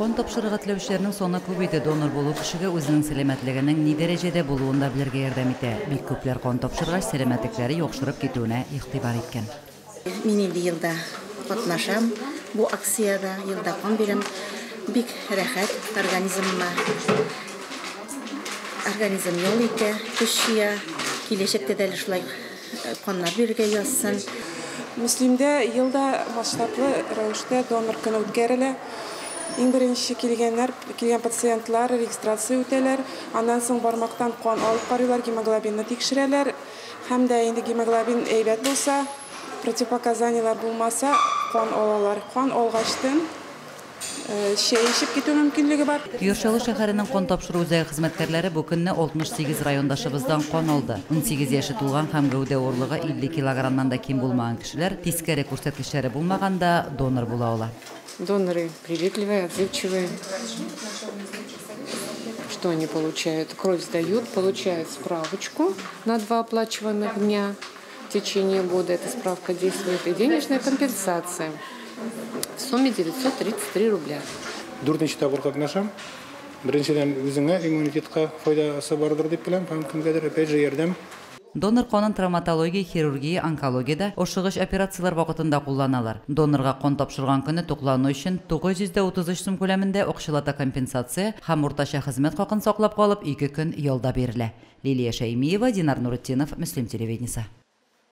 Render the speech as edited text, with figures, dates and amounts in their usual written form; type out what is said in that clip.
Кан тапшырырга теләүчеләрнең саны күп иде. Донор булу кешегә үзенең сәламәтлегенең ни дәрәҗәдә булуын да белергә ярдәм итә. Бик күпләр кан тапшыргач, сәламәтлекләре яхшырып китүенә игътибар иткән. Мин инде елда катнашам бу акциядә, елда кан бирәм. Бик рәхәт организмыма. Организм ял итә, көч җыя. Киләчәктә дә әле шулай каннар бирергә язсын. Мөслимдә елда масштаблы рәвештә донор көне үткәрелә. Иң беренче килгәннәр, килгән пациентлар регистрация үтәләр. Аннан соң бармактан кан алып карыйлар, гемоглобинны тикшерәләр. Һәм дә инде гемоглобин әйбәт булса, противопоказанияләр булмаса, кан алалар. Кан алгачтын чәй эчеп китү мөмкинлеге бар. Яр Чаллы шәһәренең кан тапшыру үзәге хезмәткәрләре бу көнне 68 райондашыбыздан кан алды. 18 яше тулган һәм гәүдә авырлыгы 50 килограммнан да ким булмаган кешеләр тискәре күрсәткечләре булмаганда донор була ала. Доноры приветливые, отзывчивые. Что они получают? Кровь сдают, получают справочку на 2 оплачиваемых дня в течение года. Эта справка действует. И денежная компенсация в сумме 933 рубля. Дүртенче тапкыр катнашам. Беренчедән үзеңә иммунитетка файдасы бардыр дип беләм, һәм кемгәдер опять же ярдәм. Донор канын травматология, хирургия, онкологиядә ашыгыч операцияләр вакытында кулланалар. Донорга кан тапшырган көне туклану өчен 933 сум күләмендә акчалата компенсация һәм уртача хезмәт хакын саклап калып 2 көн ялда бирелә. Лилия Шәймиева, Динар Нуретдинов, Мөслим телевидениесе.